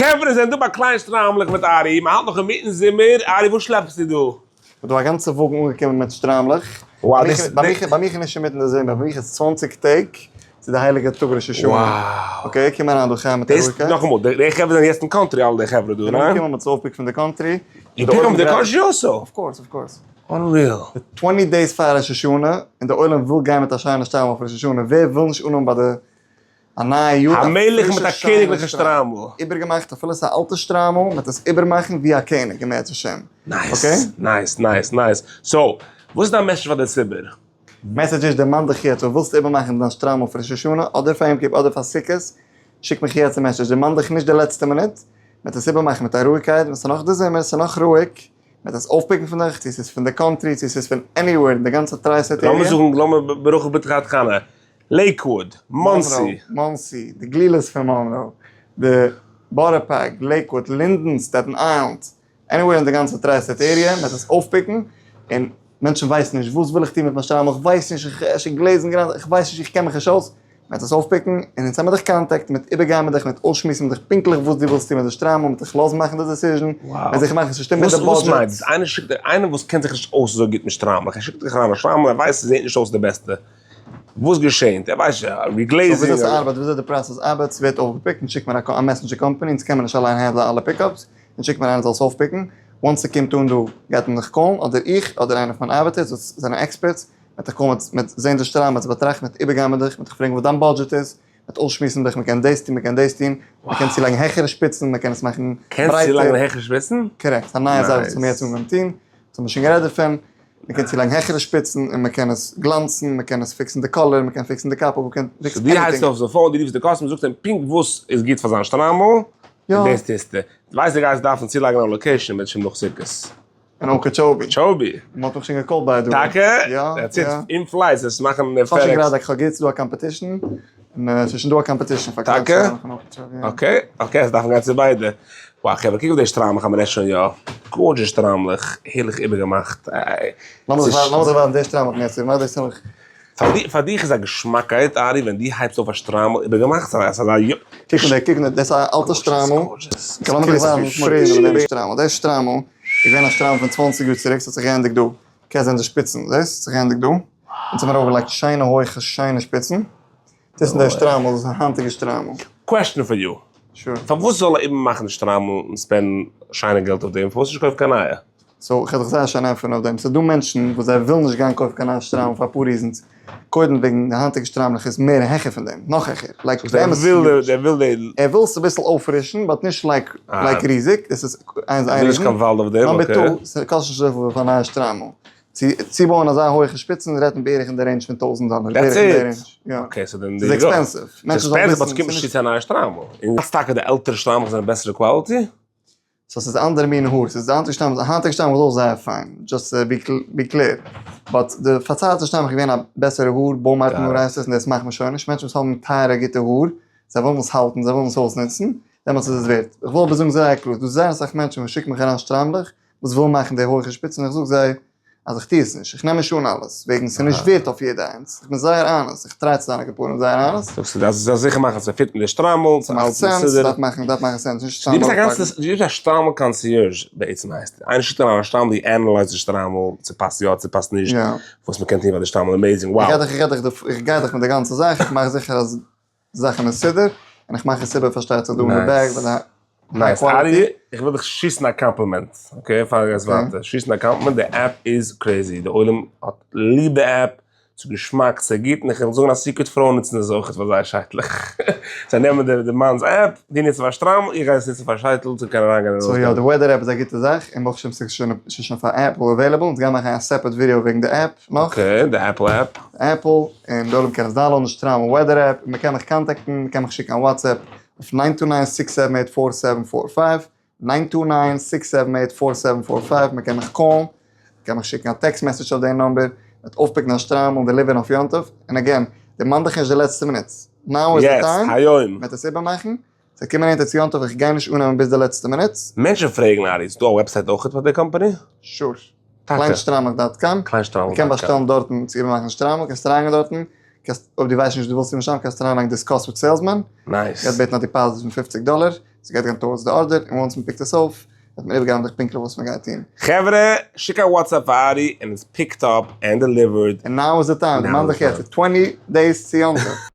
חברה זענען דא ביי קליין שטריימלעך מיט ארי, מען האלט נאך אינמיטן זומער, ארי וואס שלעפסטו דא? ס'איז דא א גאנצע וואגן אנגעקומען מיט שטריימלעך. Wow, דאס ביי מיך ביי מיך איז נישט אינמיטן די זומער, ביי מיך איז 20 טעג צו די הייליגע טאג ראש השנה. Wow. Okay, קום אריין דא חיים מיט א דאס רואיגקייט. נאכאמאל, די חברה זענען יעצט אין country אלע די חברה דא, ניין? אנגעקומען מיט אויפ pick פון די country. You pick up די country also? Of course, of course. Unreal. 20 days פאר ראש השנה, און די עולם וויל גיין מיט א שיינע שטריימל אויף ראש השנה, ווער וויל נישט אנהאבן ביי די א נייע יאר, א מלך מיט פרישע א שיינע קעניגליכע שטריימל. איבערגעמאכט אפילו ס'איז א אלטע שטריימל, מ'וועט עס איבערמאכן ווי א קעניג אם ירצה השם. Nice, nice, nice, nice. So, וואס איז דיין message פאר די ציבור? Message איז, דערמאן דיך יעצט, אויב ווילסטו איבערמאכן דיין שטריימל פאר ראש השנה, אדער פאר יום כיפור, אדער פאר סוכות, שיק מיך יעצט א message, דערמאן דיך נישט די לעצטע מינוט, מ'וועט עס איבערמאכן מיט א רואיגקייט, ווען ס'איז נאך די זומער, ס'איז נאך רואיג, מ'וועט עס אויפ pick ן פון דיך, צו ס'איז פון די country, צו ס'איז פון anywhere אין די גאנצע tri-state לאמיר area. זאגן, לאמיר ברחל בתך הקטנה, לעיקוואוד, מאנסי. מאנסי, די גלילות פון מאנרא, די בארא פארק, לעיקוואוד, לינדען, סטעטן איילענד, anywhere אין די גאנצע tri-state area, מ'וועט עס אויפ pick ן, און מענטשן ווייסן נישט וואס וויל איך טון מיט מיין שטריימל, איך ווייס נישט, איך עס גלעזן גראנד, איך ווייס נישט, איך קען מיך נישט אויס, מ'וועט עס אויפ pick ן, און אונז האמיר דיך contact ן, מ'וועט איבערגיין מיט דיך, מ'וועט אויסשמועסן מיט דיך פונקטליך וואס דו ווילסט טון מיט די שטריימל, מ'וועט דיך לאזן מאכן די decision, מ'וועט זיכער מאכן ס'שטימט מיט די וואס budget. מיינט דאס? איינער שיקט דיר, איינער וואס קען זיך נישט אויס אזוי גוט מיט שטריימלעך, ער שיקט דיך אריין א שטריימל, ער ווייסט ס'זעט נישט אויס די בעסטע, וואס געשענט? ער ווייסט יא, reglazing. So וויאזוי ס'ארבעט, וויאזוי די process ארבעט, ס'ווערט אויפגע pick ט, אונז שיקט מען א messenger company, אונז קען מען נישט אליין handle ען אלע pickups, אונז שיקט מען איינער זאל עס אויפ pick ן, once ס'קומט אן דא גייט מען זיך call ן, אדער איך, אדער איינער פון מיינע ארבעטערס וואס זענען experts, מ'וועט דיך call ן, מ'וועט זען די שטריימל, מ'וועט עס באטראכטן, מ'וועט איבערגיין מיט דיך, מ'וועט דיך פרעגן וואס דיין budget איז, מ'וועט אויסשמועסן מיט דיך, מ'קען דאס טון, מ'קען דאס טון, מ'קען צולייגן העכערע שפיצן, מ'קען עס מאכן ברייטער. קענסט צולייגן העכערע שפיצן? Correct, ס'איז א נייע זאך וואס האמיר יעצט אנגעהויבן טון, וואס האמיר שוין גערעדט דערפון. מען קען צולייגן העכערע שפיצן און מען קען עס גלאנצן, מען קען עס fix ן די color, מען קען fix ן די קאפל, מען קען fix ן So דו הייבסט אויף די phone, דו רופסט די customer, זאגסט אים פונקט וואס איז גוט פאר זיין שטריימל, און דאס טוסטו. דו ווייסט דו גייסט דארפן צולייגן א location מיט שוין נאך סוכות. אין אוקעטשאובי. טשאובי. מען האט מיך שוין גע call ט ביי דא. טאקע? יא. That's it, אין flight, זאלסט מאכן די כ'האב שוין FedEx. גראדע, כ'האב געהערט ס'איז דא א competition, און ס'איז שוין דא א competition פאר קליין טאקע? שטריימלעך אין אוקעטשאובי. Okay, okay, עס דארפן גיין צו ביידע. וואו חברה, קוק אויף די שטריימלעך אז מען רעדט שוין יא. Gorgeous שטריימלעך, הערליך איבערגעמאכט. לאמיר זיך ווייזן די שטריימלעך מער צו, מאך דאס צומח. פאר דיך איז א געשמאקייט ארי ווען דו הייבסט אויף א שטריימל איבערגעמאכט, ס'איז אזא יא. קוק אן די, קוק אן די, דאס איז א אלטע שטריימל. לאמיר זיך ווייזן פריער איבער דעם שטריימל. דער שטריימל איז געווען א שטריימל פון 20 יאר צוריק, ס'האט זיך געענדיגט דא. קענסט זען די שפיצן, זעסט? ס'האט זיך געענדיגט דא. אונז האבן ארויפגעלייגט שיינע הויכע שיינע שפיצן. דאס איז דער שטריימל, דאס איז א היינטיגע שטריימל. Question for you. Sure. פארוואס זאל ער איבערמאכן די שטריימל און spend ן שיינע געלט אויף דעם? פארוואס נישט קויפן קיין נייע? So, איך וועל דיך זייער שיין ענטפערן אויף דעם. ס'איז דא מענטשן וואס זיי ווילן נישט גיין קויפן קיין נייע שטריימל פאר אפאר reasons. קודם וועגן די היינטיגע שטריימלעך איז מער העכער פון דעם, נאך העכער. Like, ער וויל, ער וויל די. ער וויל עס אביסל אויפפרישן, but נישט like, like ריזיג. דאס איז איינס איין ער וויל נישט reason. קיין וואלד אויף דעם, number okay. Two, ס'קאסט נישט אזויפיל ווי פאר א נייע שטריימל. צו צובויען אזא הויכע שפיצן רעדט מען בערך אין די range פון 1000 דאלער. That's בערך אין די it. Range. יא. Okay, so then ס'איז there you go. Expensive. מענטשן זאלן Expensive, וויסן, but ס'קומט נישט ס'איז צו צו א נייע שטריימל. און האלטסט טאקע די עלטערע שטריימלעך זענען בעסערע quality? So ס'איז אנדערע מין האר, ס'איז די היינטיגע שטריימל, די היינטיגע שטריימל איז אויך זייער פיין, just be clear. But די פארצייטישע שטריימל איז געווען א בעסערע האר, בוימארטן האר הייסט עס, און דאס מאכט מען שוין נישט, מענטשן וואס האבן טייערע גוטע האר, זיי ווילן עס האלטן, זיי ווילן עס אויסנוצן, דעמאלטס איז עס ווערט. איך וויל אבער זאגן זייער קלאר, ס'דא זייער אסאך מענטשן וואס שיקן מיך אריין שטריימלעך, וואס ווילן מאכן די הויכע שפיצן, איך זאג זיי אז איך טו עס נישט, איך נעם נישט אן אלעס, וועגן ס'איז נישט ווערט אויף יעדע איינס, איך בין זייער honest, איך try צו זיין א כפרה זייער honest. זאגסטו דארפסט זיך זיכער מאכן ס'פיט מיט די שטריימל, ס'איז מאכט אלעס sense, מסודר. דארף מאכן, דארף מאכן sense, נישט סתם דו ביסט א ארויפפאקן. גאנצע, דו ביסט א שטריימל concierge בעצם הייסט, איינער שיקט אריין א שטריימל, דו analyze ט די שטריימל, צו פאסט יא צו פאסט נישט, וואס מ'קען טון פאר די שטריימל, amazing, wow. איך גיי דיך, איך גיי דיך, איך גיי דיך מיט די גאנצע זאך, איך מאך זיכער אז זאכן מסודר, און איך מאך עס איבער פארשטייט זיך דא אין די בעג ביי די high Nice. Quality. ארי, איך וויל דיך שיסן א קאמפלימענט, okay, פאר גייסט ווייטער, שיסן א קאמפלימענט, די app איז crazy, די עולם האט ליב די app, ס'איז געשמאק, ס'איז גוט, און איך וועל זאגן א secret, פרויען נוצן עס אויכעט פאר זייער שייטלעך, זיי נעמען די מאנ'ס app, דו נוצט פאר שטריימל, איך גיי עס נוצן פאר שייטל, צו קענען אריינגיין און So יא, ארויסגיין. די weather app איז א גוטע זאך, און ברוך השם ס'איז שוין פאר עפל available, אונז גייען מאכן א separate video וועגן די app נאך. Okay, די עפל app. עפל, און די עולם קען עס download ן, שטריימל weather app, און מ'קען מיך contact ן, מ'קען מיך שיקן א WhatsApp אויף 929-678-4745, 929-678-4745, מ'קען מיך call ן, מ'קען מיך שיקן א text message אויף די number, מ'וועט אויפ pick ן א שטריימל און deliver ן אויף יום טוב, און again, דערמאן דיך נישט די לעצטע מינוט, now איז די יעצט, time, היום. מ'וועט עס איבערמאכן, זיי קומען אונטער צו יום טוב, איך גיי נישט אננעמען ביז די לעצטע מינוט. מענטשן פרעגן ארי, איז דא א website אויכעט פאר די קאמפאני? Sure. טאקע? קליינשטריימלעך dot com. קליינשטריימלעך מ'קען dot com. באשטעלן דארטן צו איבערמאכן שטריימל, קענסט אריינגיין דארטן, קענסט, אויב דו ווייסט נישט וואס דו ווילסט איבערשטעלן, קענסטו אריינלייגן discuss with salesman. Nice. גייסט בעטן א deposit פון 50 דאלער. ס'גייט גיין towards די order, און once מ'pick ט עס אויף, וועט מען איבערגעבן דיך פונקטליך וואס מ'גייט טון. חברה, שיק א WhatsApp פאר ארי, and it's picked up and delivered. And now is the time, דערמאן דיך יעצט, 20 days צו יום טוב.